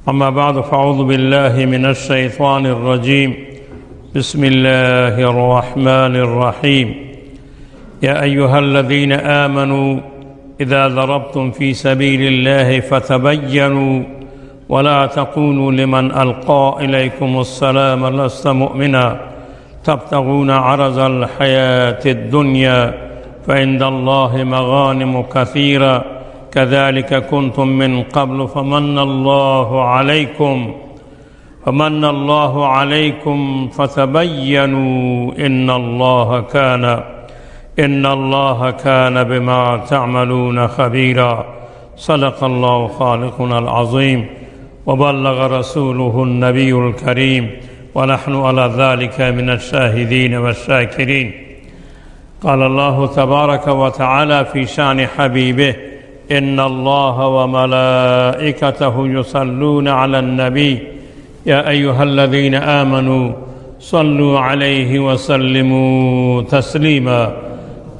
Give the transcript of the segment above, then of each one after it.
اما بعد، فاعوذ بالله من الشیطان الرجیم. بسم الله الرحمن الرحیم. یا ایها الذین آمنوا اذا ضربتم في سبیل الله فتبینوا ولا تقولوا لمن القى اليكم السلام لست مؤمنا تبتغون عرض الحياة الدنيا فعند الله مغانم كثيرة كذلك كنتم من قبل فمن الله عليكم فتبينوا إن الله كان بما تعملون خبيرا. صدق الله خالقنا العظيم وبلغ رسوله النبي الكريم ونحن على ذلك من الشاهدين والشاكرين. قال الله تبارك وتعالى في شأن حبيبه: إن الله وملائكته يصلون على النبي يا أيها الذين آمنوا صلوا عليه وسلموا تسليما.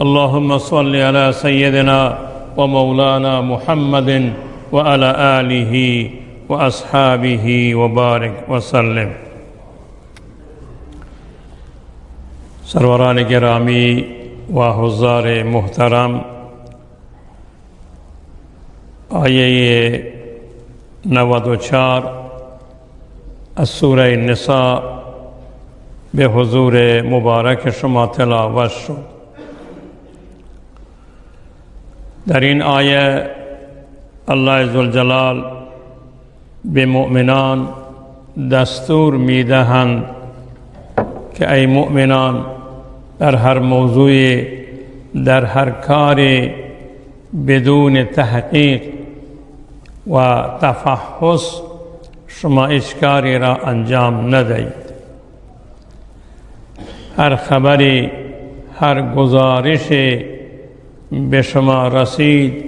اللهم صل على سيدنا ومولانا محمد وعلى آله وأصحابه وبارك وسلم. سروران گرامی و حضار محترم، آیه 94 از سوره نساء به حضور مبارک شما تلاوت شد. در این آیه الله ذوالجلال به مؤمنان دستور میدهند که ای مؤمنان، در هر موضوع، در هر کار، بدون تحقیق و تفحص شما هیچ کاری را انجام ندهید. هر خبری، هر گزارش به شما رسید،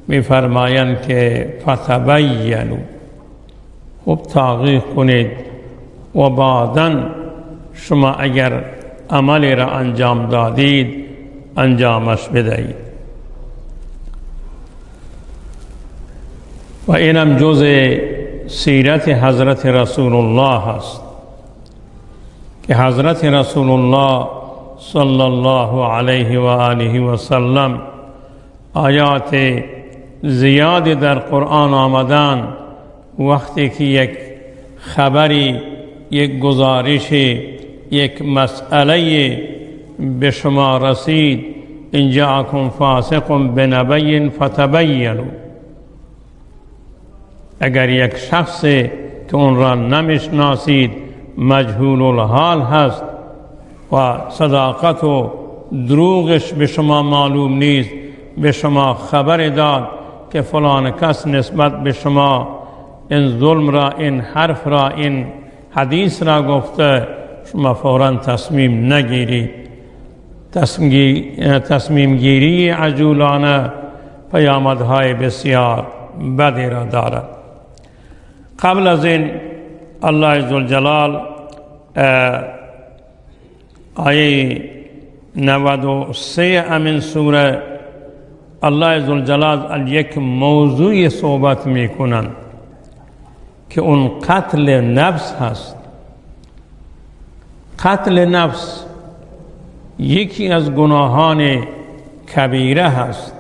میفرمایند که فتبینوا، خوب تحقیق کنید و بعدا شما اگر عملی را انجام دادید، انجامش بدهید. و اینم جز سیرت حضرت رسول الله است که حضرت رسول الله صلی الله علیه و آله و سلم، آیات زیاد در قرآن آمدن، وقتی که یک خبری، یک گزارش، یک مسئله به شما رسید، إن جاءكم فاسق بنبإ فتبینوا، اگر یک شخص که اون را نمیشناسید، مجهول الحال هست و صداقت و دروغش به شما معلوم نیست، به شما خبر داد که فلان کس نسبت به شما این ظلم را، این حرف را، این حدیث را گفته، شما فورا تصمیم نگیرید. تصمیم گیری عجولانه پیامدهای بسیار بدی را دارد. قبل از این الله ذوالجلال آیه 93 امین سوره، الله ذوالجلال یک موضوع صحبت میکنند که اون قتل نفس هست. قتل نفس یکی از گناهان کبیره هست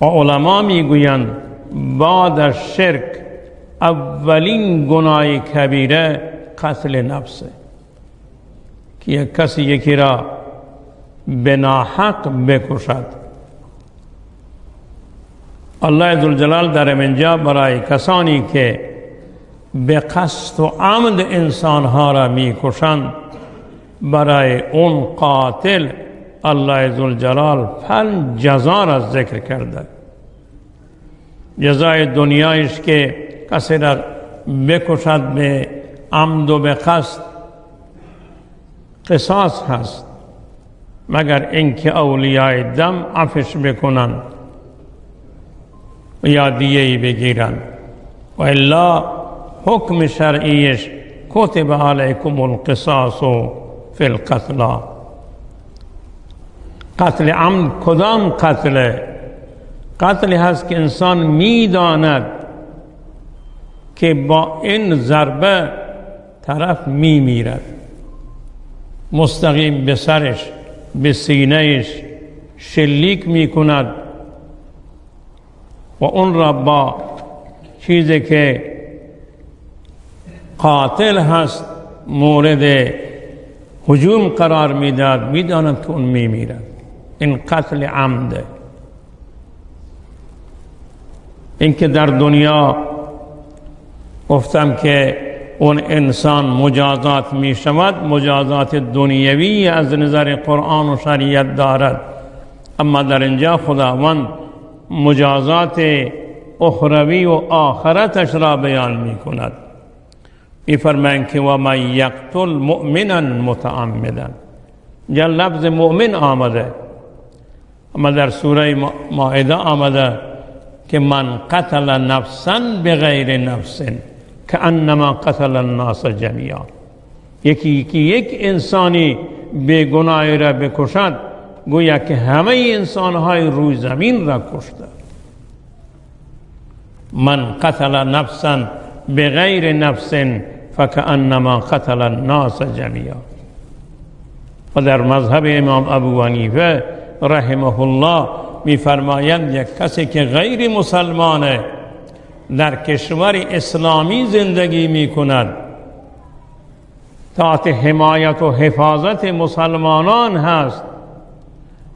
و علما میگویند بعد از شرک اولین گناه کبیره قتل نفسه که یک کسی یکی را به ناحق بکشد. الله ذوالجلال در اینجا برای کسانی که به قصد و عمد انسانها را میکشند، برای اون قاتل الله ذوالجلال پنج جزا را ذکر کرده. جزای دنیایش که کسی را بکشد به عمد و به قصد، قصاص هست، مگر اینکه اولیای دم عفوش بکنن یا دیه بگیرن و الا حکم شرعیش کتب علیکم القصاص فی القتلی. قتل عمد کدام قتل؟ قتل هست که انسان میداند که با این ضربه طرف میمیرد، مستقیم به سرش، به سینهش شلیک میکند و اون را با چیزی که قاتل هست مورد هجوم قرار میداد، میداند که اون میمیرد. این قتل عمده. اینکه در دنیا گفتم که اون انسان مجازات می شود، مجازات دنیوی از نظر قرآن و شریعت دارد، اما در اینجا خداوند مجازات اخروی و آخرتش را بیان می کند. می فرمایند که و من یقتل مؤمنا متعمدا. اینجا لفظ مؤمن آمده، اما در سوره مائده آمده که من قتل نفسا بغیر نفس کانما قتل الناس جمیعا. یکی که یک انسانی بیگناهی را بکشد، گویا که همه انسانهای روی زمین را کشته. من قتل نفسا بغیر نفس فکانما قتل الناس جمیعا. و در مذهب امام ابو حنیفه رحمه الله می‌فرمایند یک کسی که غیر مسلمانه در کشور اسلامی زندگی می‌کند، تحت حمایت و حفاظت مسلمانان هست،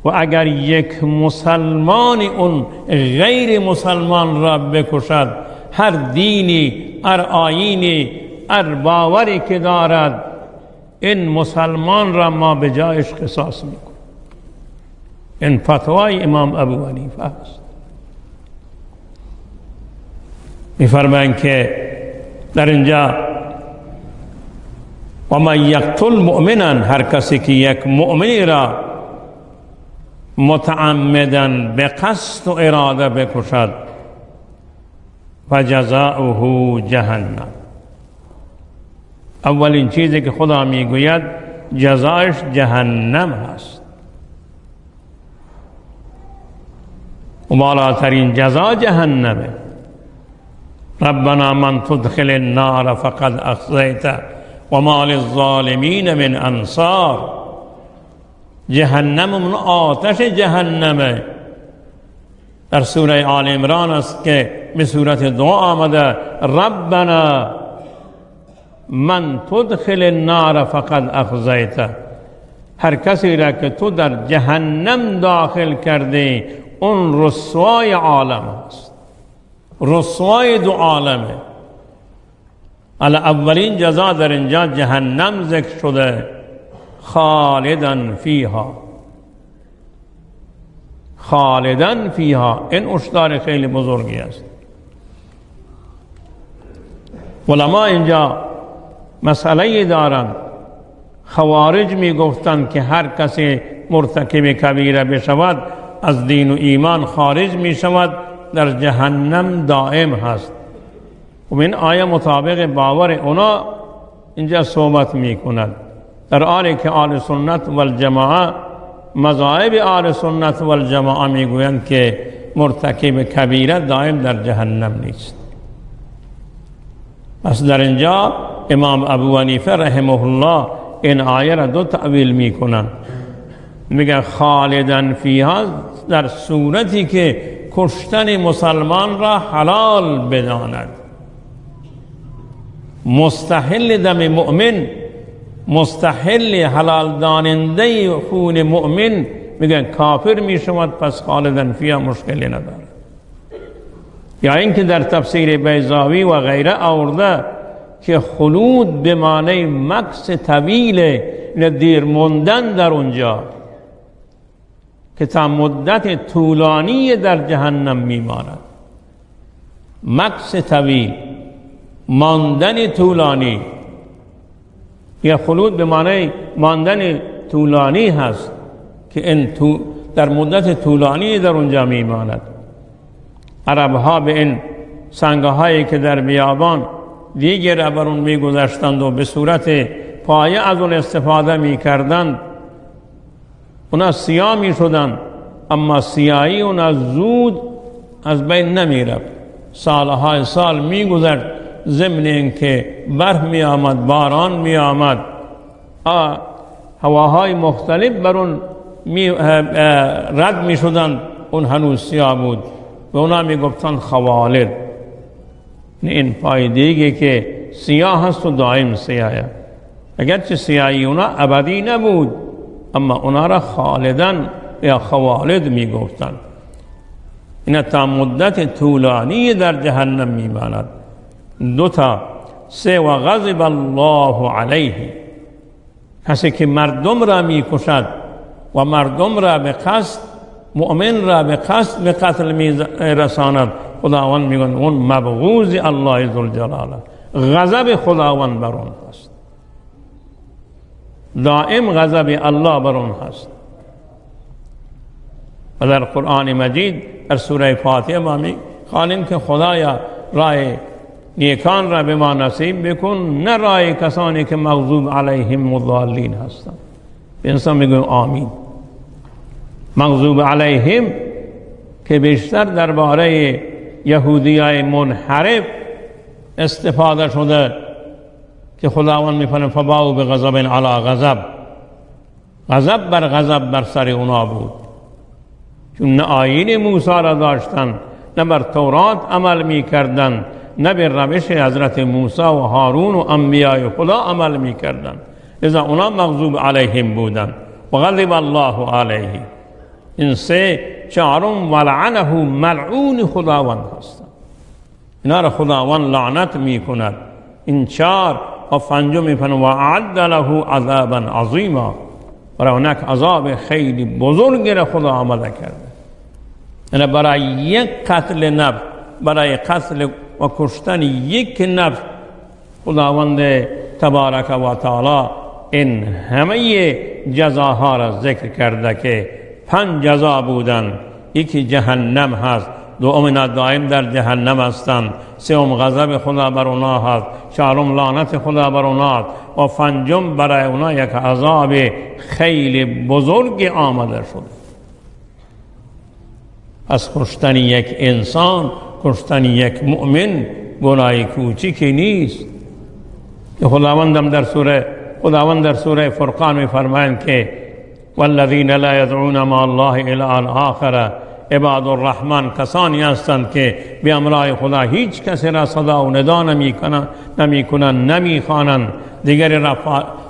و اگر یک مسلمان اون غیر مسلمان را بکشد، هر دینی، هر آیینی، هر باوری که دارد، این مسلمان را ما به جایش قصاص می‌کنیم. این فتوای امام ابو حنیفه است. می‌فرمایند که در اینجا و من یقتل مؤمنا، هر کسی که یک مؤمنی را متعمدا به قصد و اراده بکشد، فجزاؤه جهنم. اولین چیزی که خدا میگوید جزایش جهنم هست. و بالاترین جزا جهنمه. ربنا من تدخل النار فقد اخزیته و ما للظالمین من انصار. جهنم من آتش جهنمه. در سوره آل عمران است که به صورت دعا آمده، ربنا من تدخل النار فقد اخزیته. هر کسی را که تو در جهنم داخل کرده، اون رسوای عالم است، رسوای دو عالمه. اولین جزا در اینجا جهنم ذکر شده، خالدن فیها، خالدن فیها. این هشدار خیلی بزرگی است. علما اینجا مسئله دارند. خوارج می گفتند که هر کسی مرتکب کبیره بشود از دین و ایمان خارج می شود، در جهنم دائم هست. و این آیه مطابق باور اونا اینجا صحبت می کند، در حالی که اهل سنت و الجماعه، مذاهب اهل سنت و الجماعه می گویند که مرتکب کبیره دائم در جهنم نیست. پس در اینجا امام ابو حنیفه رحمه الله این آیه را دو تأویل می کنند. میگه خالدن فیها در صورتی که کشتن مسلمان را حلال بداند، مستحل دم مؤمن، مستحل حلال داننده خون مؤمن، میگن کافر میشود، پس خالدن فیها مشکلی ندارد. یا اینکه در تفسیر بیضاوی و غیره آورده که خلود به معنی مکث طویل، دیر موندن در اونجا، که تا مدت طولانی در جهنم میماند. مکث طویل، ماندن طولانی، یا خلود به معنی ماندن طولانی هست که این در مدت طولانی در اونجا میماند. عربها به این سنگهایی که در بیابان دیگر بر اون میگذشتند و به صورت پایه از اون استفاده میکردند، اونا سیاه میشدند، اما سیاهی اونا زود از بین نمیرفت، سالهای سال میگذشت ضمن اینکه برف می آمد، باران می آمد، هواهای مختلف بر اون رد می شدند، اون هنوز سیاه بود و اونا می گفتند خوالد. این پایدگی که سیاه هست و دائم سیاه، اگرچه سیاهی اونا ابدی نبود، اما اونا را خالدن یا خوالد می گفتند. اینا تا مدت طولانی در جهنم می ماند. دو تا سه، و غضب الله علیه، کسی که مردم را می کشد و مردم را به قصد، مؤمن را به قصد به قتل می رساند، خداوند میگن اون مبغوض الله ذوالجلال، غضب خداوند بر اون هست، دائم غضب الله بر اون هست. و در قرآن مجید در سوره فاتحه ما می خوانیم که خدایا راه نیکان را به ما نصیب بکن، نه راه کسانی که مغضوب علیهم مضالین هستند. به انسان میگویم آمین. مغضوب علیهم که بیشتر درباره یهودیای منحرف استفاده شده که خداوند میفرماید فباءوا بغضب علی غضب، غضب بر غضب بر سر اونا بود، چون نه آیین موسی را داشتن، نه بر تورات عمل میکردن، نه به روش حضرت موسی و هارون و انبیای خدا عمل میکردن، لذا اونا مغضوب علیهم بودن. و غضب الله علیه، این سه، چهارم ولعنه، ملعون خداوند هستند، اینا را خداوند لعنت میکند. این چهار و پنجم میفرماید و اعد له عذابا عظیما، برای اونک عذاب خیلی بزرگی را خدا آماده کرده. یعنی برای یک قتل نفس، برای قتل و کشتن یک نفس، خداوند تبارک و تعالی این همه جزاها را ذکر کرده که 5 جزا بودند. یکی جهنم هست، دوم اینا دائم در جهنم هستند، سوم غضب خدا بر اونا هست، چهارم لعنت خدا بر اونا هست، و پنجم برای اونا یک عذاب خیلی بزرگ آمده شده. از کشتن یک انسان، کشتن یک مؤمن گناه کوچکی نیست. که خداوند در سوره فرقان می‌فرمایند که والذین لا یدعون مع الله الی آخر عباد الرحمن، کسانی هستند که به امرای خدا هیچ کسی را صدا و ندا نمی‌کنند، نمی‌خوانند، دیگری را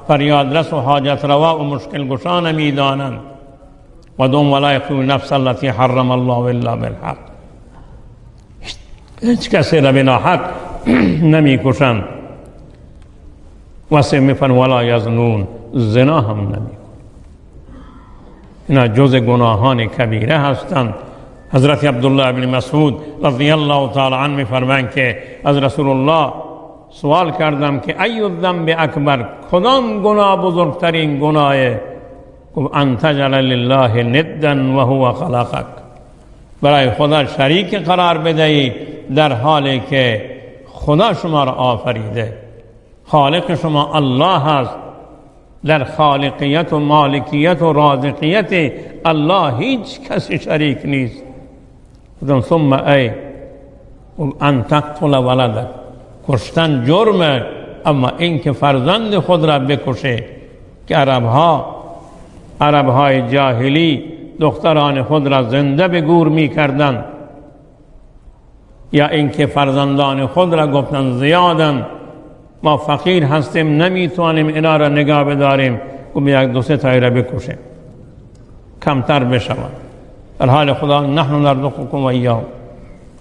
فریاد رس و حاجت روا و مشکل گشا نمی‌دانند. و دوم ولا یقتلون النفس التي حرم الله الا بالحق، هیچ کسی را به ناحق نمی‌کشند. و سه می‌فرمایند ولا یزنون، زنا هم نمی‌کنند. اینا جز گناهان کبیره هستند. حضرت عبدالله بن مسعود رضی الله تعالی عنه می‌فرمایند که از رسول الله سوال کردم که ای الذنب اکبر، کدام گناه بزرگترین گناه؟ گفت ان تجعل لله ندا و هو خلقک، برای خدا شریک قرار بدهی در حالی که خدا شما را آفریده، خالق شما الله هست، در خالقیت و مالکیت و رازقیت الله هیچ کسی شریک نیست. ثم ای ان تقتل ولدک، کشتن جرمه، اما اینکه فرزند خود را بکشه، که عربهای جاهلی دختران خود را زنده به گور میکردند، یا اینکه فرزندان خود را گفتن زیادن، ما فقیر هستیم نمیتوانیم اینا را نگاه بداریم، گفت یک دو سه تایی را بکشیم کمتر بشود. در حال خدا نحن نرزقکم و ایاهم،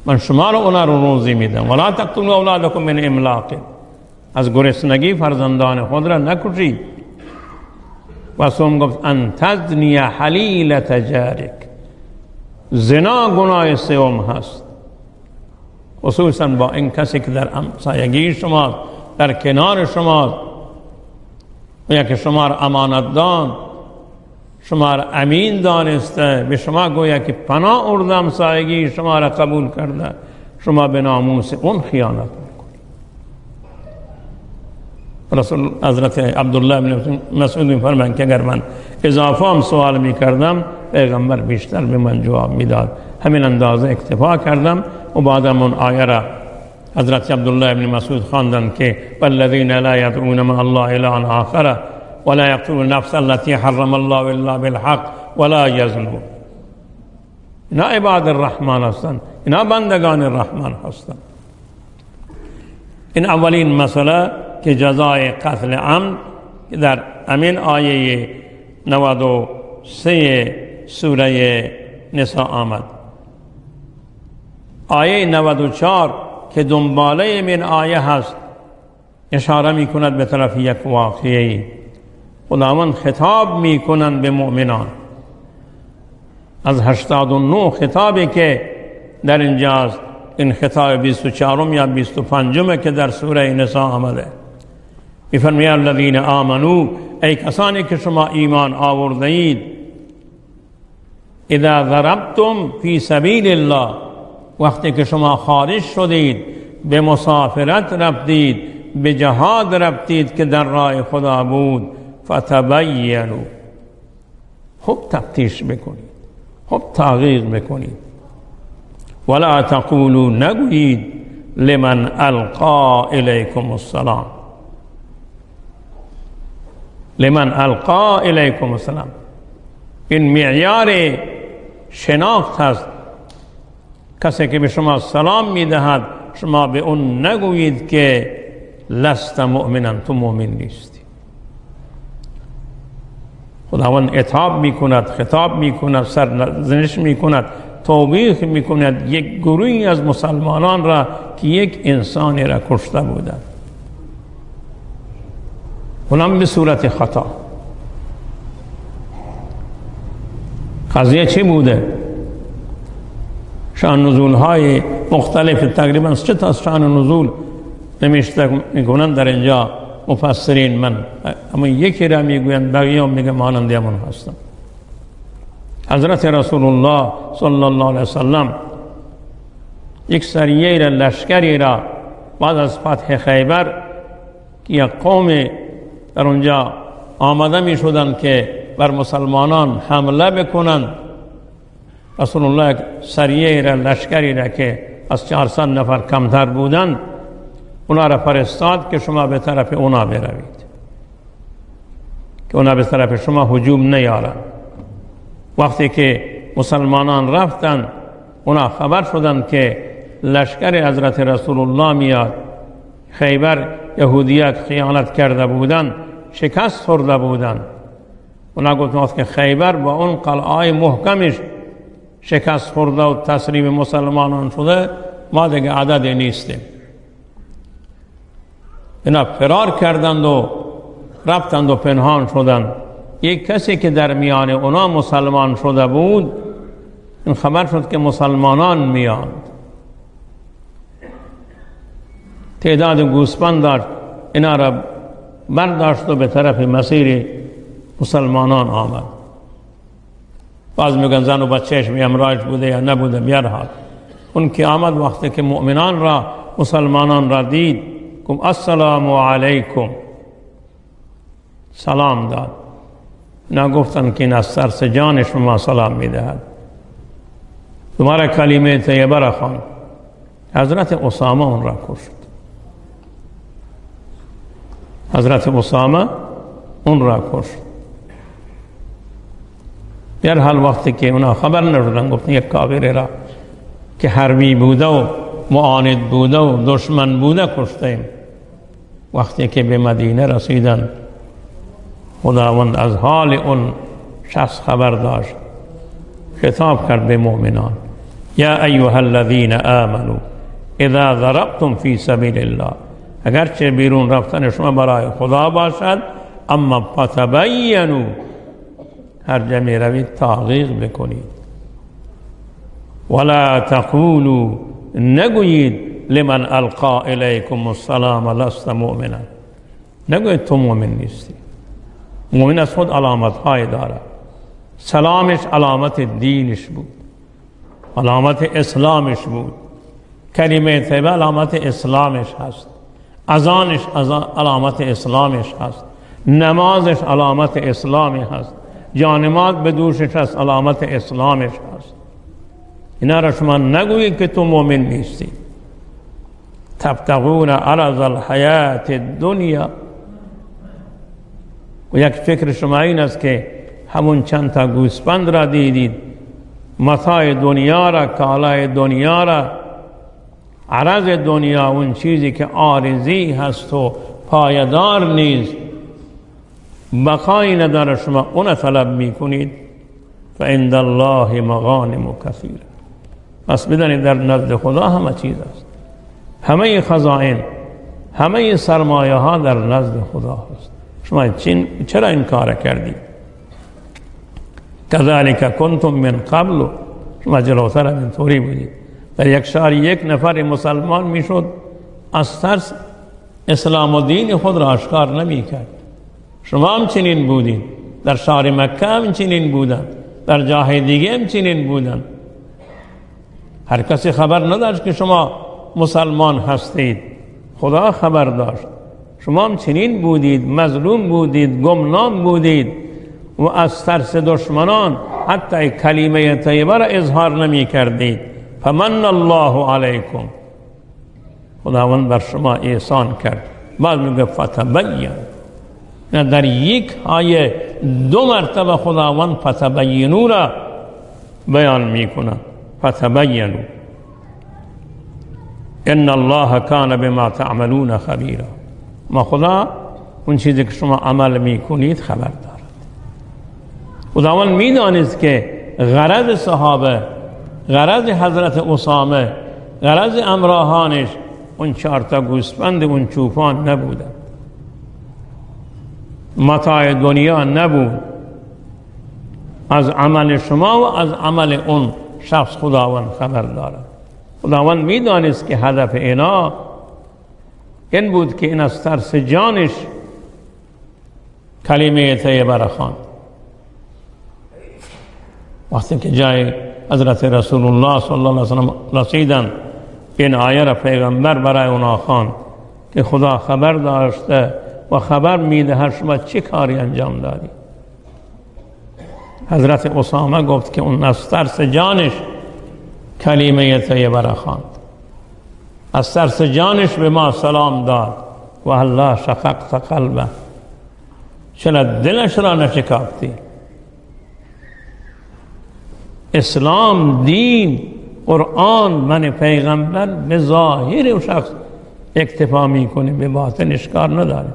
من شما را اونا رو روزی میدم. ولا تقتلوا اولادکم من املاق، از گرسنگی فرزندان خود را نکشید. و سوم گفت ان تزنی حلیلة جارک، زنا گناه سوم هست، خصوصا با این کسی که در همسایگی شما، در کنار شما، و یا که شما را امانت دان، شما را امین دانسته، به شما گویا که پناه آورده، همسایگی شما را قبول کرده، شما به ناموس اون خیانت میکنید. رسول حضرت عبدالله بن مسعود میفرمایند که اگر من اضافه هم سوال میکردم پیغمبر بیشتر به من جواب میداد، همین اندازه اکتفا کردم و بعدم اون آیه را حضرت عبدالله ابن مسعود خواندند که والذین لا یدعون مع الله الها آخر ولا یقتلون النفس التي حرم الله الا بالحق ولا یزنون. اینا عباد الرحمن هستند، اینا بندگان الرحمن هستند. این اولین مسئله که جزای قتل عمد در امین آیه 93 سوره نساء آمد. آیه 94 که دنباله من آیه هست اشاره می کند به طرف یک واقعه. خداوند خطاب می کنند به مؤمنان. از 89 خطابی که در اینجاست، این خطاب 24 یا 25 که در سوره نساء آمده، می‌فرماید الذین آمنو، ای کسانی که شما ایمان آورده اید، اذا ضربتم فی سبیل الله، وقتی که شما خارج شدید، به مسافرت رفتید، به جهاد رفتید که در راه خدا بود، فتبینوا، خوب تفتیش بکنید، خوب تحقیق بکنید. ولا تقولوا، نگویید، لمن القا الیکم السلام، لمن القا الیکم السلام، این معیار شناخت هست. کسی که به شما سلام میدهد شما به اون نگویید که لست مؤمنا، تو مؤمن نیستی. خداوند عتاب میکند، خطاب میکند، سرزنش میکند، توبیخ میکند یک گروهی از مسلمانان را که یک انسانی را کشته بودند، اونم به صورت خطا. قضیه چی بوده؟ شأن نزول های مختلف، تقریبا 3 تا شأن نزول نمیشته میکنند در اینجا مفسرین. من اما یکی را میگویند، بقیه هم میگه مانند همون هستند. حضرت رسول الله صلی الله علیه وسلم یک سریه را، لشکری را بعد از فتح خیبر که یک قوم در اونجا آمده می شدند که بر مسلمانان حمله بکنند، رسول الله سریه را، لشکری را که از 400 نفر کمتر بودند، اونا را فرستاد که شما به طرف اونا بروید، که اونا به طرف شما هجوم نیارند. وقتی که مسلمانان رفتند، اونا خبر شدند که لشکر حضرت رسول الله میاد. خیبر یهودیت خیانت کرده بودند، شکست خورده بودند. اونا گفتند که خیبر با اون قلعه محکمش شکست خورده و تسلیم مسلمانان شده، ما دیگه عدد نیستیم. اینا فرار کردند و رفتند و پنهان شدند. یک کسی که در میان اونا مسلمان شده بود، این خبر شد که مسلمانان میاند. تعداد گوسفند داشت، اینا را برداشت و به طرف مسیر مسلمانان آمد. بعض میگن زن و بچهش همراهش بوده یا نبوده، به هر حال اون که آمد، وقتی که مؤمنان را، مسلمانان را دید، گفت السلام علیکم، سلام داد. نه گفتن که این از ترس جان شما سلام میدهد. دوباره کلمه طیبه را خواند. حضرت اسامه اون را کشت. حضرت اسامه اون را کشت. در حال وقتی که اونا خبر نشدن، گفتن یک کافر را که حربی بوده و معاند بوده و دشمن بوده کشتیم. وقتی که به مدینه رسیدن، خداوند از حال اون شخص خبر داشت، خطاب کرد به مؤمنان: یا ایها الذین آمنوا اذا ضربتم فی سبیل الله، اگرچه بیرون رفتن شما برای خدا باشد، اما فتبینوا، هر جا می روید تحقیق بکنید. ولا تقولوا، نگویید، لمن القا الیکم السلام لست مؤمنا، نگویید تو مؤمن نیستی. مؤمن از خود علامت های داره. سلامش علامت دینش بود، علامت اسلامش بود، کلمه طیبه علامت اسلامش هست، اذانش علامت اسلامش هست، نمازش علامت اسلامی هست، جانماز به دوشش هست، علامت اسلامش هست. اینا را شما نگویید که تو مؤمن نیستی. تبتغون عرض الحیات الدنیا. و یک فکر شما این است که همون چند تا گوسفند را دیدید، متاع دنیا را، کالای دنیا را، عرض دنیا، اون چیزی که عارضی هست و پایدار نیست، بقایی نداره، شما اون طلب میکنید. فعند الله مغانم کثیر. پس بدانید در نزد خدا همه چیز است، همه خزائن، همه سرمایه ها در نزد خدا هست. شما چرا این کار کردید؟ کذالک کنتم من قبل. شما جلوتر هم اینطوری بودید. در یک شهر یک نفر مسلمان میشد، از ترس اسلام و دین خود را آشکار نمی کرد. شما هم چنین بودید، در شهر مکه هم چنین بودند، در جاهای دیگه هم چنین بودند. هر کسی خبر نداشت که شما مسلمان هستید، خدا خبر داشت. شما هم چنین بودید، مظلوم بودید، گمنام بودید و از ترس دشمنان حتی کلمه طیبه را اظهار نمی کردید. فمن الله علیکم، خداوند بر شما احسان کرد. بعد میگه فتبین. در یک آیه دو مرتبه خداوند فتبینو را بیان میکنه. فتبینو ان الله کان بما تعملون خبیرا. ما خدا اون چیزی که شما عمل میکنید خبر دارد. خداوند میدانست که غرض صحابه، غرض حضرت اسامه، غرض امراهانش اون چهار تا گوسفند، اون چوپان نبودن، متاع دنیا نبود. از عمل شما و از عمل اون شخص خداوند خبر دارد. خداوند میدانست که هدف اینا این بود که این از ترس جانش کلمه طیبه را خواند. وقتی که جای حضرت رسول الله صلی الله علیه وسلم رسیدند، این آیه را پیغمبر برای اونا خواند که خدا خبر داشته و خبر میدهد شما چه کاری انجام دادی. حضرت اسامه گفت که اون از ترس جانش کلمه طیبه را خواند، از ترس جانش به ما سلام داد. و الله شققت قلبه، چرا دلش را نشکافتی؟ اسلام، دین، قرآن، من پیغمبر به ظاهر شخص اکتفا میکنه، به باطنش کار نداره.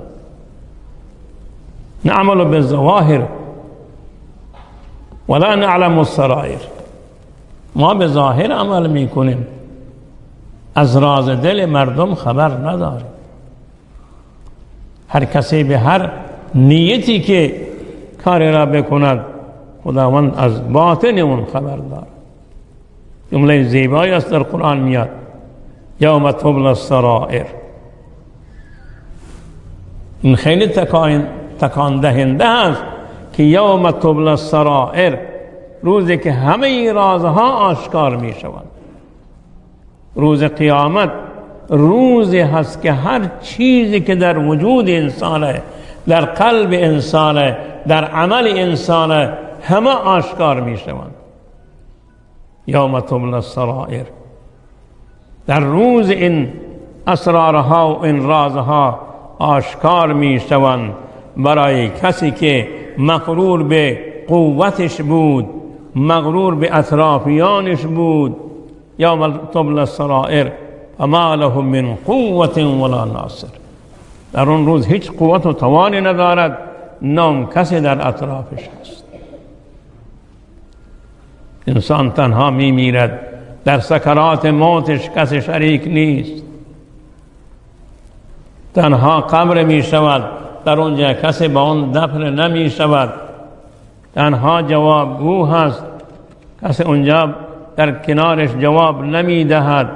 نعمل بالظواهر ولا نعلم السرائر. ما به ظاهر عمل میکنیم، از راز دل مردم خبر نداریم. هر کسی به هر نیتی که کاری را بکند، خداوند از باطن اون خبر دارد. جمله زیبایی است در قرآن میاد، یوم تبلی السرائر. این خیلی تکان دهنده است که یوم تبلی السرائر، روزی که همه رازها آشکار می شوند. روز قیامت روزی هست که هر چیزی که در وجود انسانه، در قلب انسانه، در عمل انسانه، همه آشکار می شوند. یوم تبلی السرائر، در روز این اسرارها و این رازها آشکار می شوند برای کسی که مغرور به قوتش بود، مغرور به اطرافیانش بود. یوم تبلی السرائر فما له من قوة ولا ناصر. در اون روز هیچ قوت و توانی ندارد، نام کسی در اطرافش هست. انسان تنها می میرد، در سکرات موتش کسی شریک نیست، تنها قبر می شود، در اونجا کسی با اون دفن نمی شود، تنها جوابگو هست، کسی اونجا در کنارش جواب نمی دهد،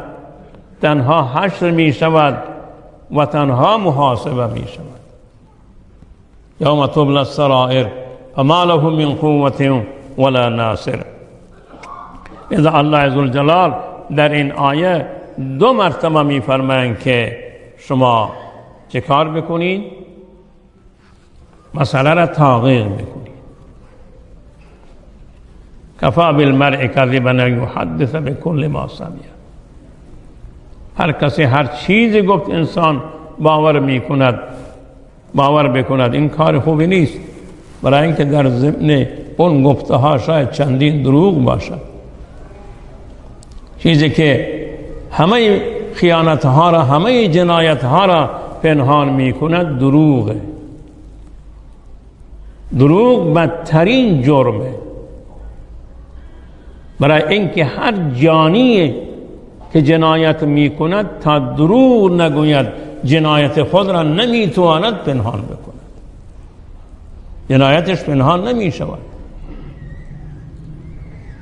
تنها حشر می شود و تنها محاسبه می شود. یوم تبلی السرائر فما له من قوة ولا ناصر. اذا الله عزالجلال در این آیه دو مرتبه می فرمایند که شما چه کار بکنید؟ مسئله را تغییر بکنید. کفا بالمرء کذبا ان یحدث بكل ما سمع. هر کسی هر چیزی گفت انسان باور میکند، باور بکند، این کار خوبی نیست، برای اینکه در ضمن اون گفته ها شاید چندین دروغ باشد. چیزی که همه خیانت ها را، همه جنایت ها را پنهان میکند دروغه. دروغ بدترین جرمه، برای اینکه هر جانی که جنایت میکند تا دروغ نگوید جنایت خود را نمیتواند پنهان بکند، جنایتش پنهان نمیشود.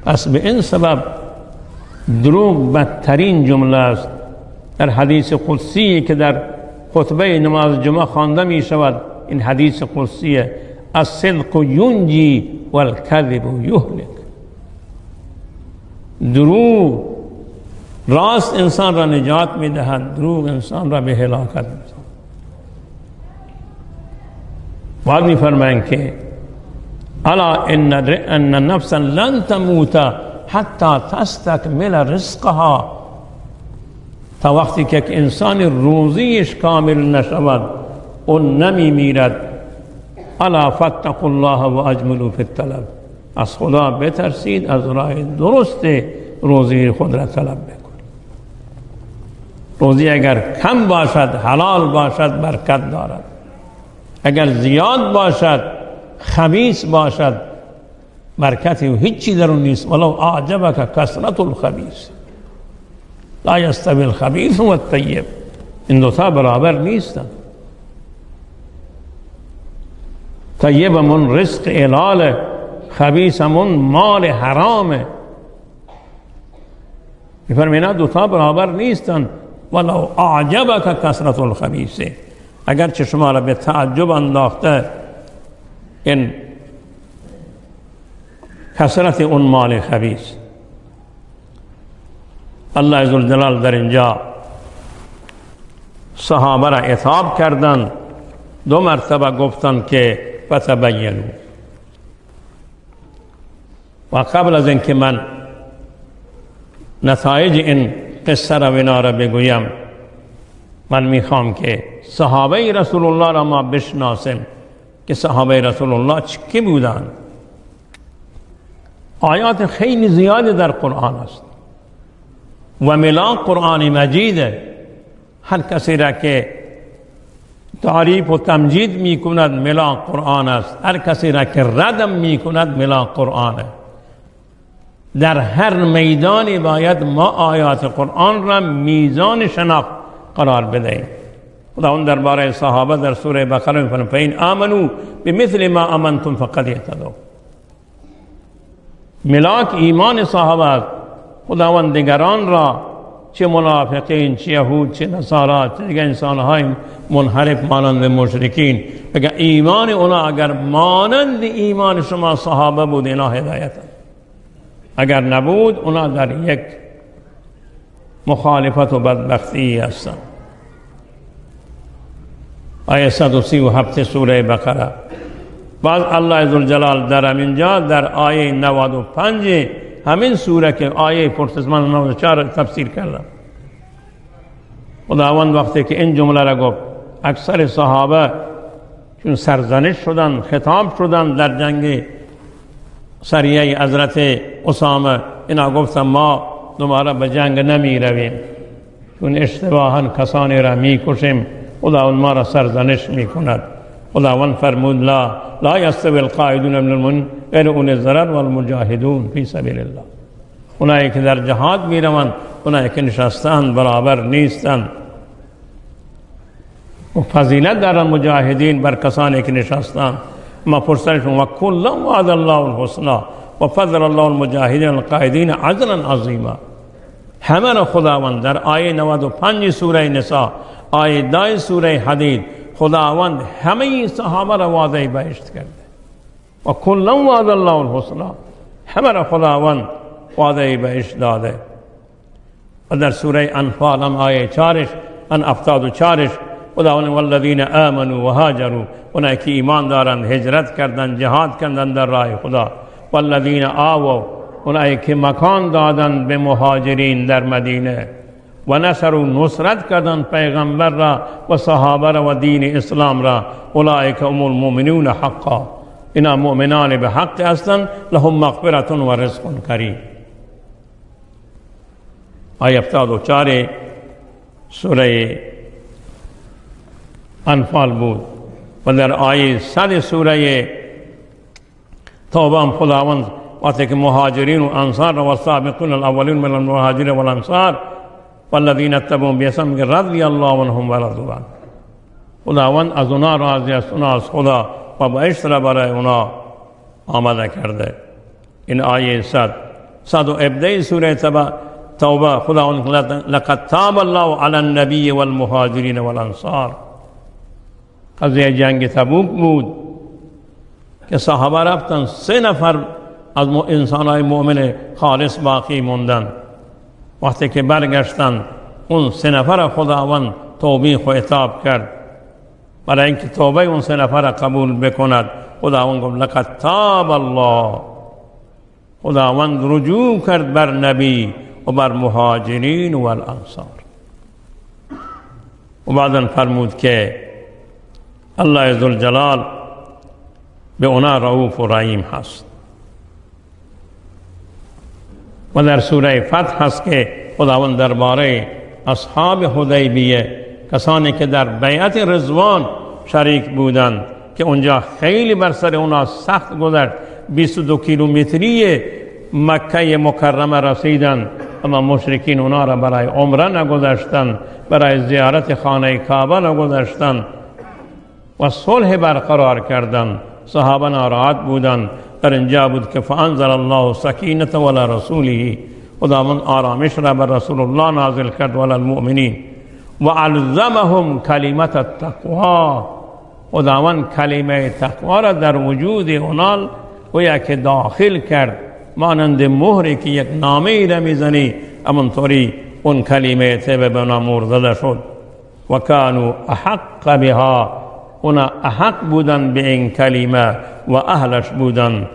پس به این سبب دروغ بدترین جمله است. در حدیث قدسی که در خطبه نماز جمعه خوانده می شود، این حدیث قدسیه: الصدق ینجی والکذب یهلک. دروغ راست انسان را نجات می دهد، دروغ انسان را به هلاکت می برد. بعد می فرمایند که الا ان نفسا لن تموت حتی تستکمل رزقها. تا وقتی که یک انسان روزیش کامل نشود اون نمی میرد. الا فاتقوا الله و اجملوا فی الطلب. از خدا بترسید، از راه درست روزی خود را طلب بکنید. روزی اگر کم باشد حلال باشد برکت دارد، اگر زیاد باشد خبیث باشد برکتی و هیچی در اون نیست. ولو اعجبک کثرت الخبیث لا یستوی الخبیث و الطیب. این دوتا برابر نیستن. طیبمون رزق حلاله، خبیثمون مال حرامه. میفرمایند اینا دوتا برابر نیستن. ولو اعجبک کثرت الخبیث، اگرچه شما را به تعجب انداخته این کثرت اون مال خبیث. الله عزوجل در اینجا صحابه را عتاب کردند، دو مرتبه گفتند که فتبینوا. و قبل از اینکه من نتایج این قصه را اینا را بگویم، من میخوام که صحابه رسول الله را ما بشناسیم که صحابه رسول الله چه بودند. آیات خیلی زیادی در قرآن است و ملاک قرآن مجیده. هر کسی را که تعریف و تمجید میکند ملاک قرآن است، هر کسی را که ردم میکند ملاک قرآن است. در هر میدانی باید ما آیات قرآن را میزان شناخت قرار بدهیم. خداوند درباره صحابه در سوره بقره می‌فرماید فإن آمنوا بمثل ما آمنتم فقد اهتدوا. ملاک ایمان صحابه است. خداوند دیگران را، چه منافقین، چه یهود، چه نصارا، چه دیگر انسان‌های منحرف مانند مشرکین، اگر ایمان اونا اگر مانند ایمان شما صحابه بود اینا هدایتند، اگر نبود اونا در یک مخالفت و بدبختی هستند. آیه 137 سوره بقره. باز الله عزوجل در همینجا در آیه 95 همین سوره که آیه پرسمان 94 تفسیر کردم، خداوند وقتی که این جمله را گفت اکثر صحابه چون سرزنش شدن، خطاب شدن در جنگ سریه حضرت اسامه، اینا گفتن ما دوباره به جنگ نمی رویم چون اشتباها کسانی را می کشیم، خداوند ما را سرزنش می کند. خداوند فرمود لا یستوی القاعدون من المؤمنین غیر اولی الضرر والمجاهدون فی سبیل الله. اونایی که در جهاد می روند، اونایی که نشستند برابر نیستند. و فضیلت دارن مجاهدین بر کسانی که نشستند. ما پرسنشون و کلا وعد الله الحسنى و فضل الله المجاهدین القاعدین اجرا عظیما. همه را خداوند در آیه 95 سوره نساء، آیه 10 سوره حدید، خداوند همه صحابه را وعده بهشت کرده. و کلا وعد الله الحسنى، همه را خداوند وعده بهشت داده. و در سوره انفال هم آیه 4 ان 74 خداوند والذین آمنوا و هاجروا، اونایی که ایمان دارند، هجرت کردند، جهاد کردند در راه خدا. والذین آووا، اونایی که مکان دادند به مهاجرین در مدینه. و نصروا، نصرت کردند پیغمبر را و صحابه را و دین اسلام را، اولئک هم المؤمنون حقا، اینا مؤمنان به حق هستند، لهم مغفرة و رزق کریم. آیه 74 سوره انفال بود. و در آیه 100 سوره توبه هم خداوند وقتی که مهاجرین و انصار و السابقون الاولین من المهاجرین والانصار والذین اتبعوا بإحسان رضی الله عنهم ورضوا عنه، خداوند از اونا راضی است، اونا از خدا، و بهشت را برای اونا آماده کرده. این آیه 117 سوره توبه خداوند لقد تاب الله علی النبی والمهاجرین والانصار. قضیه جنگ تبوک بود که صحابه رفتن، 3 نفر از انسانهای مؤمن خالص باقی موندن. وقتی که برگشتن اون 3 نفر خداوند توبیخ و عتاب کرد. برای اینکه توبه اون 3 نفر قبول بکند خداوند گفت لقد تاب الله، خداوند رجوع کرد بر نبی و بر مهاجرین و الانصار. و بعدا فرمود که الله ذوالجلال به اونا رؤوف و رحیم هست. و در سوره فتح هست که خداوند درباره اصحاب حدیبیه، کسانی که در بیعت رضوان شریک بودند که اونجا خیلی بر سر اونا سخت گذشت، 22 کیلومتری مکه مکرمه رسیدند، اما مشرکین اونا را برای عمره نگذاشتند، برای زیارت خانه کعبه نگذاشتند و صلح برقرار کردند. صحابه ناراحت بودند. در اینجا بود که فانزل الله سکینة علی رسوله، خداوند آرامش را بر رسول الله نازل کرد و علی المؤمنین و الزمهم کلمة التقوا، خداوند کلمه تقوا را در وجود اونال گویا که داخل کرد، مانند مهری که یک نامه ای را میزنی همونطوری اون کلمه طیبه به اونا مهر زده شد. و کانوا احق بها، اونا احق بودن به این کلمه و اهلش بودن.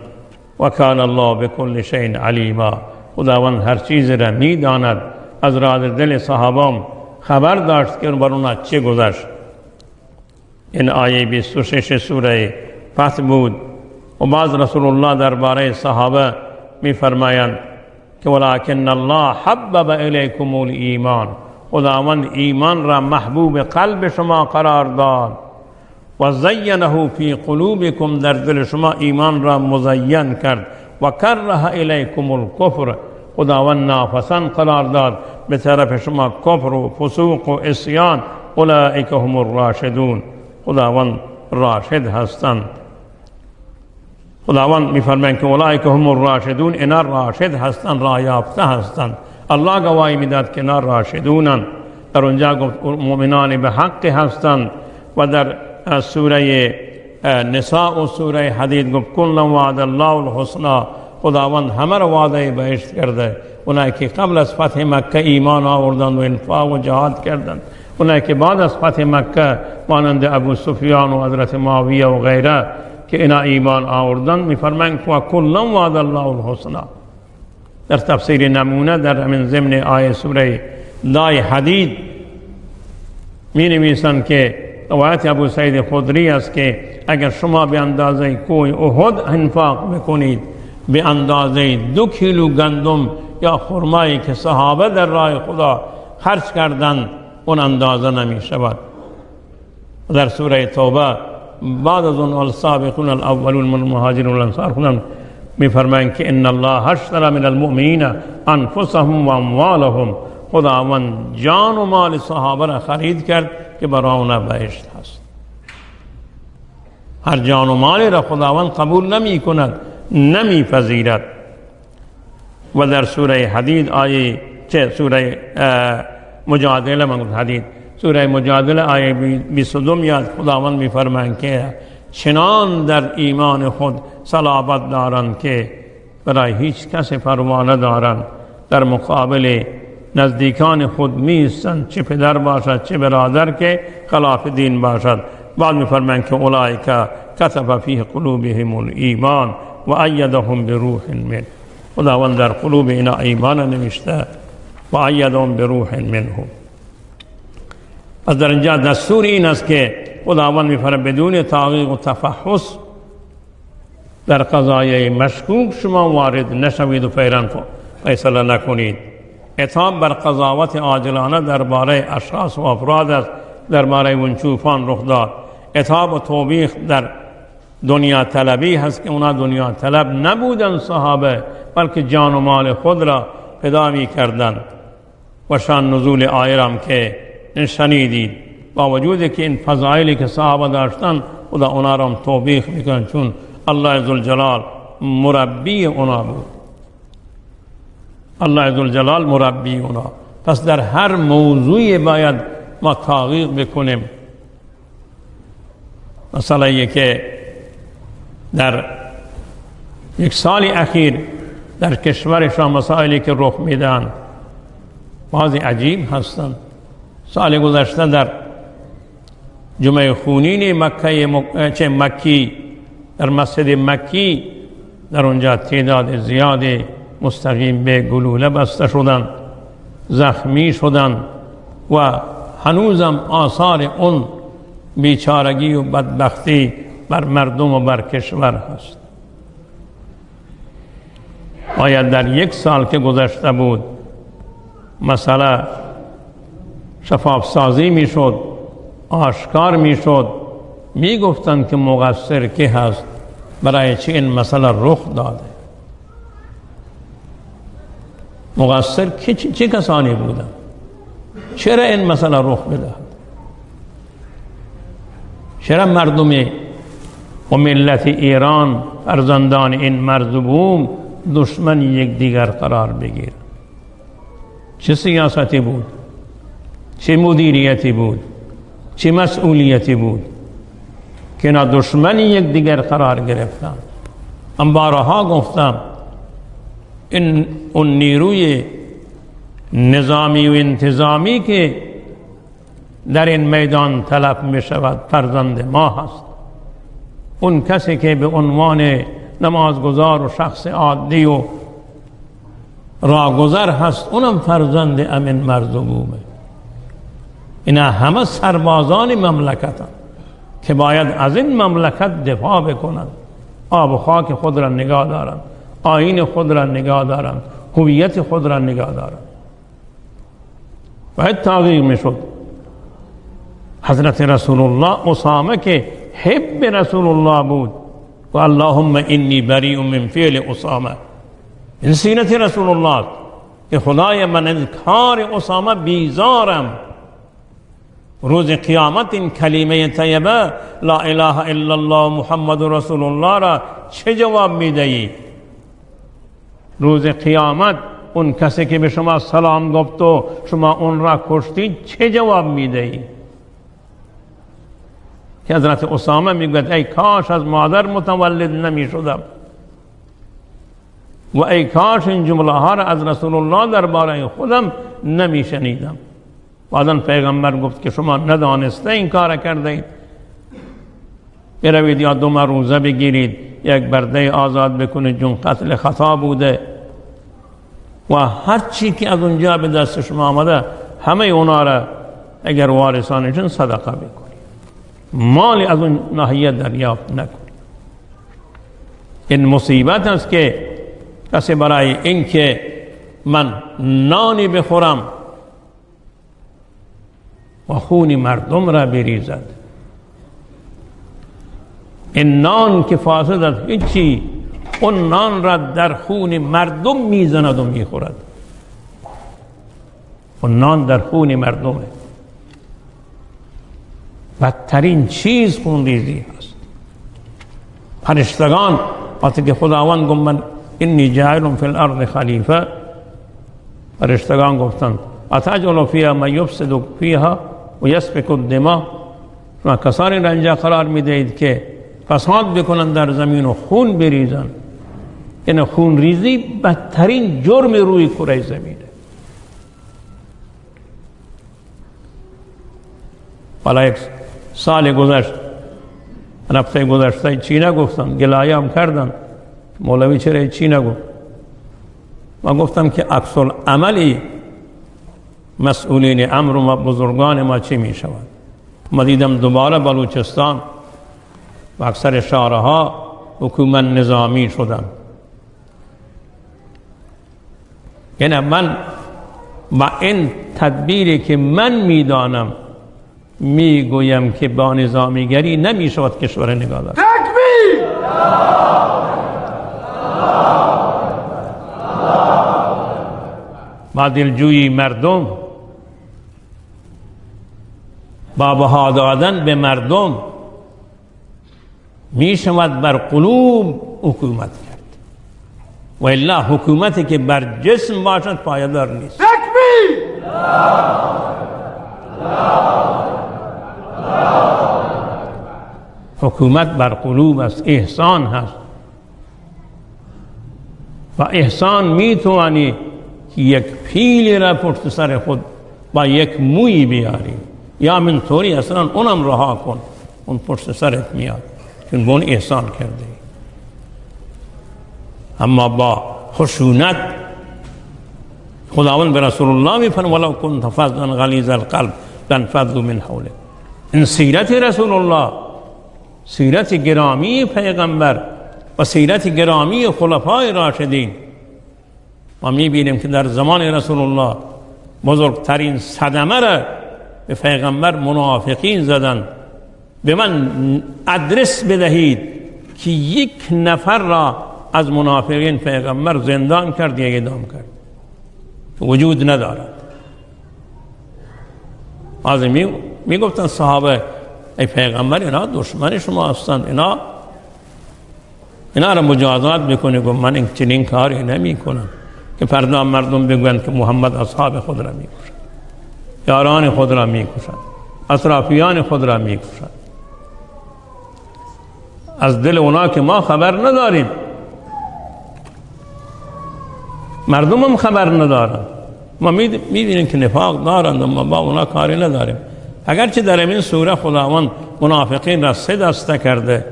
و کان الله بکل شیء علیما، خداوند هر چیز را میداند. از راز دل صحابام خبر داشت که بر اونا چه گذشت. این آیه 26 سوره فتح بود. و بعض رسول الله درباره صحابه میفرمایند که ولکن الله حبب الیکم الایمان، خداوند ایمان را محبوب قلب شما قرار داد. و زینه فی قلوبکم، در دل شما ایمان را مزین کرد. و کره الیکم الکفر، خداوند ناپسند قرار داد به طرف شما کفر و فسوق و عصیان. اولئک هم الراشدون، خداوند راشد هستند. خداوند میفرمایند که اولئک هم الراشدون، اینا راشد هستند، راه یافته هستند. الله گواهی میداد که اینا راشدونند. در اونجا گفت مؤمنان به حق هستند. و در سوره نساء و سوره حدید گفت کلا وعد الله الحسنا، خداوند همه را وعده بهشت کرده. اونایی که قبل از فتح مکه ایمان آوردند و انفاق و جهاد کردند، اونایی که بعد از فتح مکه مانند ابو سفیان و حضرت معاویه و غیره که اینا ایمان آوردند، میفرمایند که کلا وعد الله الحسنا. در تفسیر نمونه در همین ضمن آیه سوره دای حدید می نویسند که روایت ابو سعید خدری است که اگر شما به اندازه کوه احد انفاق بکنید، به اندازه 2 کیلو گندم یا خرمایی که صحابه در راه خدا خرج کردند، اون اندازه نمی شود. در سوره توبه بعد از اون السابقون الاولون من المهاجرین والانصار خودم میفرمایند که ان الله اشترى من المؤمنین انفسهم و اموالهم، خداوند جان و مال صحابه را خرید کرد که برای اونا بهشت هست. هر جان و مالی را خداوند قبول نمی کند، نمی پذیرد. و در سوره حدید آیه چه سوره مجادله، من گفت حدید، سوره مجادله آیه 22 یاد خداوند میفرمایند که چنان در ایمان خود صلابت دارند که برای هیچ کس پروا ندارند، در مقابل نزدیکان خود میستند، چه پدر باشد چه برادر که خلاف دین باشد. بعد میفرمایند که اولئک کتب فی قلوبهم الایمان و ایدهم بروح منه، خداوند در قلوب اینا ایمان نوشته و ایدهم بروح منه. پس در اینجا دستور این است که خداوند می‌فرماید بدون تحقیق و تفحص در قضایای مشکوک شما وارد نشوید و فعلا فیصله نکنید. عتاب بر قضاوت عاجلانه درباره اشخاص و افراد است، درباره اون چوپان رخ داد. عتاب و توبیخ در دنیا طلبی هست که اونا دنیا طلب نبودن صحابه، بلکه جان و مال خود را فدا می کردن. و شان نزول آیه را که شنیدید، با وجود که این فضایلی که صحابه داشتن، خدا اونا را هم توبیخ میکنن، چون الله ذوالجلال مربی اونا بود. الله ذوالجلال مربی اونا. پس در هر موضوعی باید ما تحقیق بکنیم. مثلا که در یک سال اخیر در کشور شما مسائلی که رخ میدن بعضی عجیب هستند. سال گذشته در جمعه خونین مکه مکی، در مسجد مکی، در اونجا تعداد زیاد مستقیم به گلوله بسته شدند، زخمی شدند و هنوزم آثار اون بیچارگی و بدبختی بر مردم و بر کشور هست. آیا در یک سال که گذشته بود مسئله شفاف سازی میشد، آشکار میشد، میگفتند که مقصر کی هست، برای چه این مسئله رخ داده، مقصر چه کسانی بودند، چرا این مسئله رخ بدهد، چرا مردم و ملت ایران فرزندان این مرز و بوم دشمن یکدیگر قرار بگیرند. چه سیاستی بود، چه مدیریتی بود، چه مسئولیتی بود که اینا دشمن یکدیگر قرار گرفتند. من بارها گفتم این اون نیروی نظامی و انتظامی که در این میدان تلف می شود فرزند ما هست. اون کسی که به عنوان نمازگزار و شخص عادی و راهگذر هست، اونم فرزند امین مرز و بومه. اینا همه سربازان مملکتن که باید از این مملکت دفاع بکنند، آب و خاک خود را نگاه دارند، آیین خود را نگاه دارند، هویت خود را نگاه دارند. باید تغییر میشد. حضرت رسول الله اسامه که حب رسول الله بود و اللهم انی بریء من فعل اسامه، این سیرت رسول الله که خدای من از کار اسامه بیزارم. روز قیامت این کلمه طیبه لا اله الا الله محمد رسول الله را چه جواب میدهی؟ روز قیامت اون کسی که به شما سلام گفت و شما اون را کشتید چه جواب میدهی؟ که حضرت اسامه میگوید ای کاش از مادر متولد نمی شدم و ای کاش این جمله ها را از رسول الله درباره خودم نمی شنیدم. بعداً پیغمبر گفت که شما ندانسته این کار کرده اید، بروید یا 2 ماه روزه بگیرید، یک برده آزاد بکنید، چون قتل خطا بوده و هر چی که از اونجا به دست شما آمده همه اونا را اگر وارثانشون صدقه بکنید، مال از اون ناحیه دریافت نکنید. این مصیبت است که کسی برای اینکه من نانی بخورم و خون مردم را بریزد، این نان که فاسد است هیچی، اون نان را در خون مردم میزند و میخورد. اون نان در خون مردمه. بدترین چیز خون ریزی هست. فرشتگان وقتی که خداوند گفت من انی جاعل فی الارض خلیفه، فرشتگان گفتند اتجعل فیها من یفسد فیها و یسفک الدماء، شما کسانی را اینجا قرار میدهید که فساد بکنند در زمین و خون بریزند. یعنی خون ریزی بدترین جرم روی کره زمینه. حالا یک سال گذشت، هفته گذشته چی نگفتم، گلایه هم کردن مولوی چرا چی نگفت. من گفتم که عکس العملی مسئولین امر و بزرگان ما چی می شود. ما دیدم دوباره بلوچستان و اکثر شهرها حکومت نظامی شدن. یعنی من با این تدبیری که من میدانم میگویم که با نظامیگری نمیشود کشور نگاه داشت. تکبیر! با دلجویی مردم، با بها دادن به مردم میشود بر قلوب حکومت کرد، و الا حکومتی که بر جسم باشد پایدار نیست. تکبیر! حکومت بر قلوب است، احسان هست و احسان میتوانی که یک پیل را پشت سر خود با یک موی بیاری، یا من طوری اصلا اونم رها کن، اون پشت سرت میاد، چون به اون احسان کرده. اما با خشونت خداوند به رسول الله میفرماید ولو کنت فظا غلیظ القلب لانفضوا من حولک. این سیرت رسول الله، سیرت گرامی پیغمبر و سیرت گرامی خلفای راشدین، ما میبینیم که در زمان رسول الله بزرگترین صدمه را به پیغمبر منافقین زدند. به من ادرس بدهید که یک نفر را از منافقین پیغمبر زندان کرد یا اعدام کرد، وجود ندارد. از میگفتن صحابه ای پیغمبر اینا دشمن شما هستند، اینا را مجازات میکنه. گفت من این چنین کاری نمی کنم که فردا مردم بگویند که محمد اصحاب خود را میکشد، یاران خود را میکشد، اطرافیان خود را میکشد. از دل اونا که ما خبر نداریم، مردم هم خبر ندارن، ما میبینیم که نفاق دارند و ما با اونا کاری نداریم. اگرچه در این سوره خداوند منافقین را سه دسته کرده،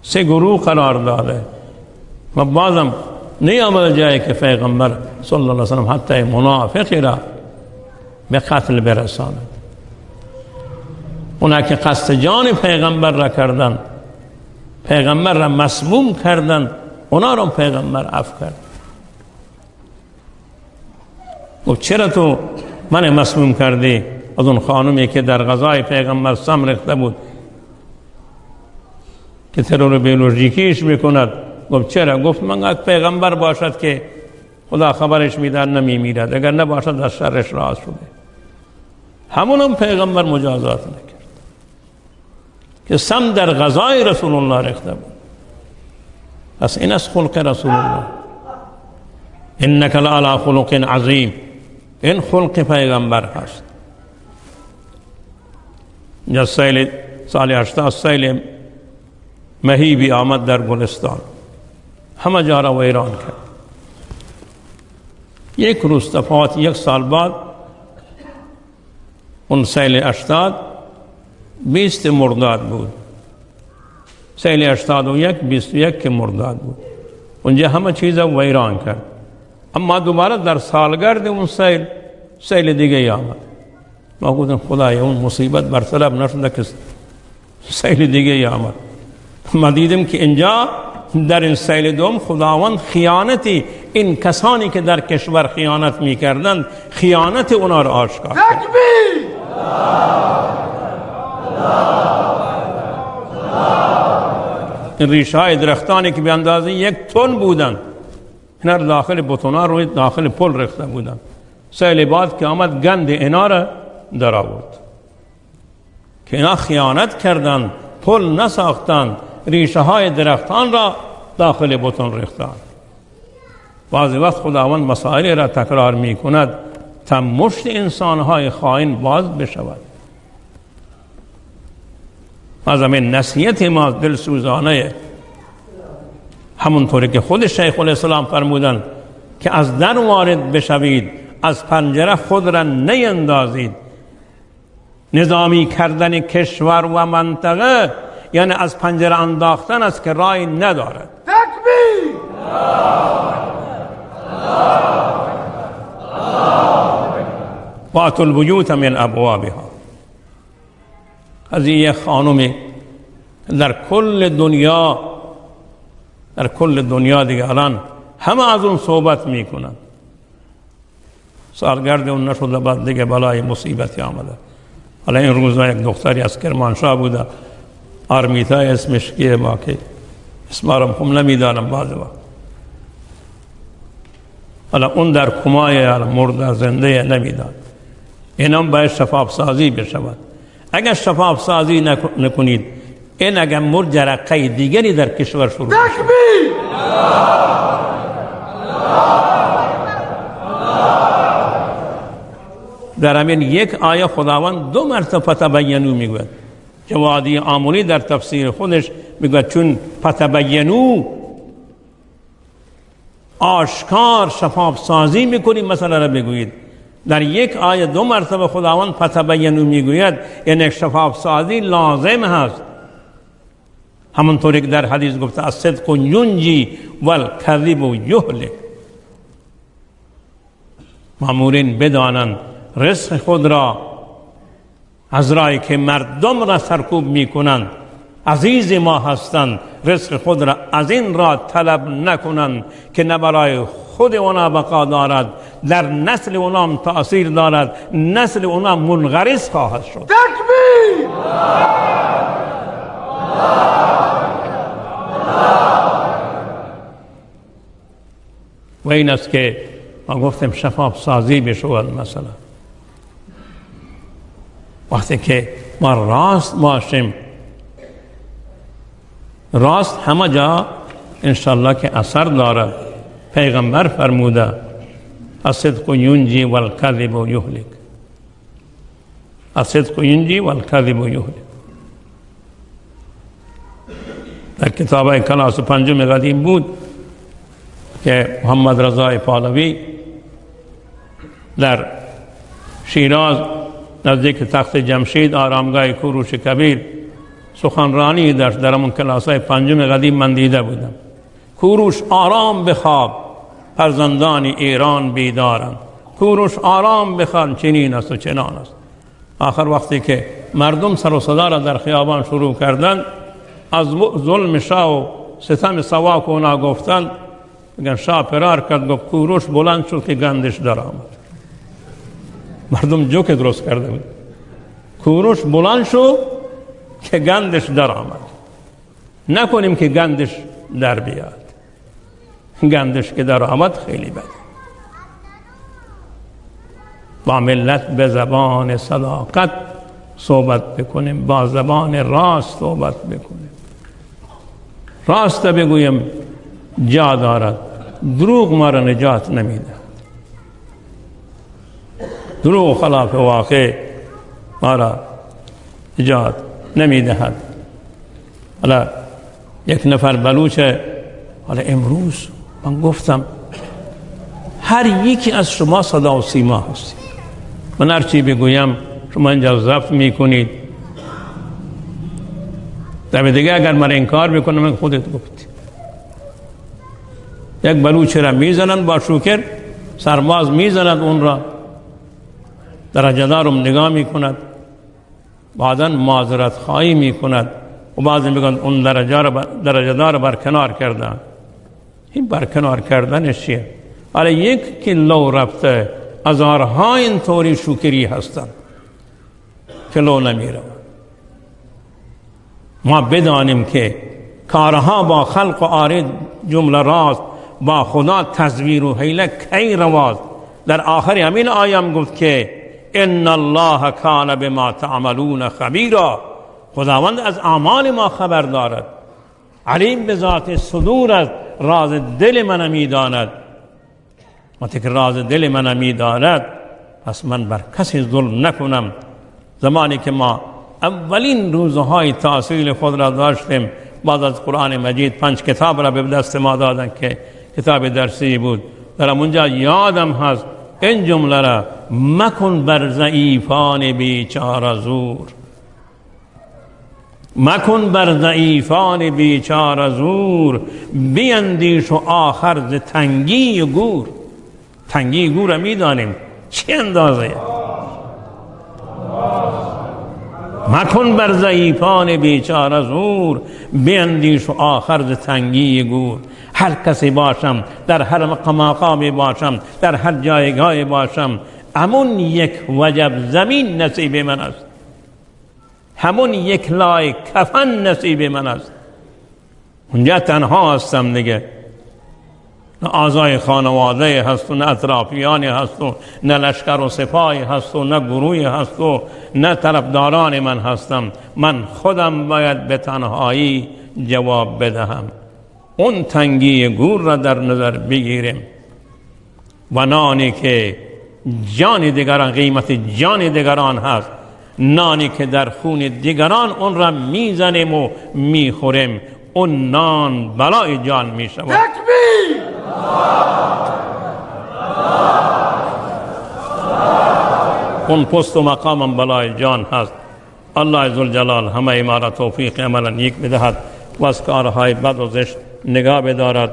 سه گروه قرار داده، و بازم نیامده جایی که پیغمبر صلی الله علیه وسلم حتی منافقی را به قتل برساند. اونا که قصد جان پیغمبر را کردند، پیغمبر را مسموم کردند، اونا را پیغمبر عفو کرد. گفت چرا تو من مسموم کردی؟ از اون خانمی که در غذای پیغمبر سم ریخته بود که ترور بیولوژیکیش میکند. گفت چرا؟ گفت من پیغمبر باشد که خدا خبرش میداد نمیمیرد، اگر نباشد از شرش راض شده. همونم پیغمبر مجازات نکرد که سم در غذای رسول الله ریخته بود. پس این از خلق رسول الله، انک لعلی خلق عظیم، این خلق پیغمبر هست. اینجا سیل سال 80 سیل مهیبی آمد در گلستان، همه جا را ویران کرد. یک روز تفاوت، یک سال بعد اون سیل 80 20 مرداد بود، سیل 81 21 که مرداد بود، اونجا همه چیز ویران کرد. اما دوباره در سالگرد اون سیل، سیل دیگه آمد. ما گفتیم خدای اون مصیبت برطرف نشده که سیل دیگه آمد. ما دیدیم که اینجا در این سیل دوم خداوند خیانتی این کسانی که در کشور خیانت میکردند، خیانت اونا را آشکار کرد. تکبیر! این ریشه های درختانی که به اندازه 1 تن بودند، اینا را داخل بتونا روی داخل پل ریخته بودند. سیل بعد که آمد گند اینا را در آورد که اینا خیانت کردند، پل نساختند، ریشه های درختان را داخل بتون ریختند. بعضی وقت خداوند مسائل را تکرار می کند تا مشت انسانهای خائن باز بشود. از همین نصیحت ما دلسوزانه، همونطوری که خود شیخ الاسلام فرمودند که از در وارد بشوید، از پنجره خود را نیندازید. نظامی کردن کشور و منطقه یعنی از پنجره انداختن است که رای ندارد. تکبیر! واتوا البیوت من ابوابها. از یک خانمی در کل دنیا، در کل دنیا دیگه الان همه از اون صحبت میکنن، سالگرد اون نشده بعد دیگه بلای مصیبتی آمده. حالا این روزا یک دختری از کرمانشاه بوده، آرمیتا اسمش کیه، ما که اسم را هم نمیدانم بعض وقت. حالا اون در کمای مرده زنده نمیدان. اینم باید شفاف سازی بشود. اگر شفاف سازی نکنید، این اگر مرد جرقه دیگری در کشور شروع تکبیر. در همین یک آیه خداوند دو مرتبه فتبینو میگوید. جوادی آملی در تفسیر خودش میگوید چون فتبینو آشکار شفاف سازی میکنیم مثلا را بگویید. در یک آیه دو مرتبه خداوند فتبینو میگوید، یعنی شفاف سازی لازم هست. همونطوری که در حدیث گفته الصدق ینجی والکذب یهلک. مامورین بدانند رزق خود را از راهی که مردم را سرکوب میکنند، عزیز ما هستند، رزق خود را از این را طلب نکنند که نه برای خود اونا بقا دارد، در نسل اونا هم تأثیر دارد، نسل اونا منغرس خواهد شد. تکبیر. و این است که ما گفتیم شفاف سازی بشود. مثلا وقتی که ما راست باشیم، راست همه جا انشالله که اثر دارد. پیغمبر فرموده الصدق ینجی والکذب یهلک، الصدق ینجی والکذب یهلک. در کتاب کلاس پنجم قدیم بود که محمد رضای پهلوی در شیراز نزدیک تخت جمشید آرامگاه کوروش کبیر سخنرانی داشت. در همون کلاس‌های پنجم قدیم من دیده بودم. کوروش آرام بخواب، فرزندان ایران بیدارند. کوروش آرام بخواب، چنین است و چنان است. آخر وقتی که مردم سر و صدا را در خیابان شروع کردند، از ظلم شاه و ستم سواک اونا گفتند، میگن شاه فرار کرد، گفت کوروش بلند شد که گندش در آمد. مردم جوک درست کرده بود، کوروش بلند شد که گندش در آمد. نکنیم که گندش در بیاد، گندش که در آمد خیلی بد. با ملت به زبان صداقت صحبت بکنیم، با زبان راست صحبت بکنیم، راست بگویم جا دارد، دروغ ما را نجات نمیده. دروغ خلاف واقع ما را نجات نمیدهد. حالا یک نفر بلوچ، حالا امروز من گفتم هر یکی از شما صدا و سیما هستید، من هرچی بگویم شما اینجا ضبط میکنید. دفعه دیگه اگر من انکار بکنم من خودت گفتی. یک بلوچ را میزنند با شوکر، سرباز میزند اون را، درجه دارم نگاه میکند، بعدا معذرت خواهی میکند و بعضی میگن اون درجه دار برکنار کردن. این برکنار کردنش چیه؟ حالا یک که لو رفته، هزارها اینطوری شوکری هستند که لو نمیروند. ما بدانیم که کارها با خلق و آرد جمله راست، با خدا تزویر و حیله کی رواست. در آخر همین آیه گفت که ان الله کان بما تعملون خبیرا. خداوند از اعمال ما خبر دارد، علیم به ذات صدور است، راز دل من میداند. وقتی که راز دل من میداند، پس من بر کسی ظلم نکنم. زمانی که ما اولین روزهای تحصیل خود را داشتیم، بعد از قرآن مجید 5 کتاب را به دست ما دادن که کتاب درسی بود. در اونجا یادم هست این جمله را: مکن بر ضعیفان بیچاره زور، مکن بر ضعیفان بیچاره زور، بیندیش و آخر ز تنگی گور. تنگی گور را میدانیم چه اندازه. مکن بر ضعیفان بیچاره زور، بیندیش و آخر ز تنگی گور. هر کسی باشم، در هر مقامی باشم، در هر جایگاهی باشم، همون یک وجب زمین نصیب من است، همون یک لای کفن نصیب من است. اونجا تنها هستم دیگه، نه اعضای خانواده هست و نه اطرافیانی هست و نه لشکر و سپاهی هست و نه گروهی هست و نه طرفداران من هستم. من خودم باید به تنهایی جواب بدهم. اون تنگی گور را در نظر بگیریم و نانی که جان دیگران، قیمت جان دیگران هست، نانی که در خون دیگران اون را میزنیم و میخوریم، اون نان بلای جان میشود. تکبیر! اون پست و مقامم بلای جان هست. الله ذوالجلال همه ما را توفیق عملا نیک بدهد و از کارهای بد و زشت نگاه بدارد.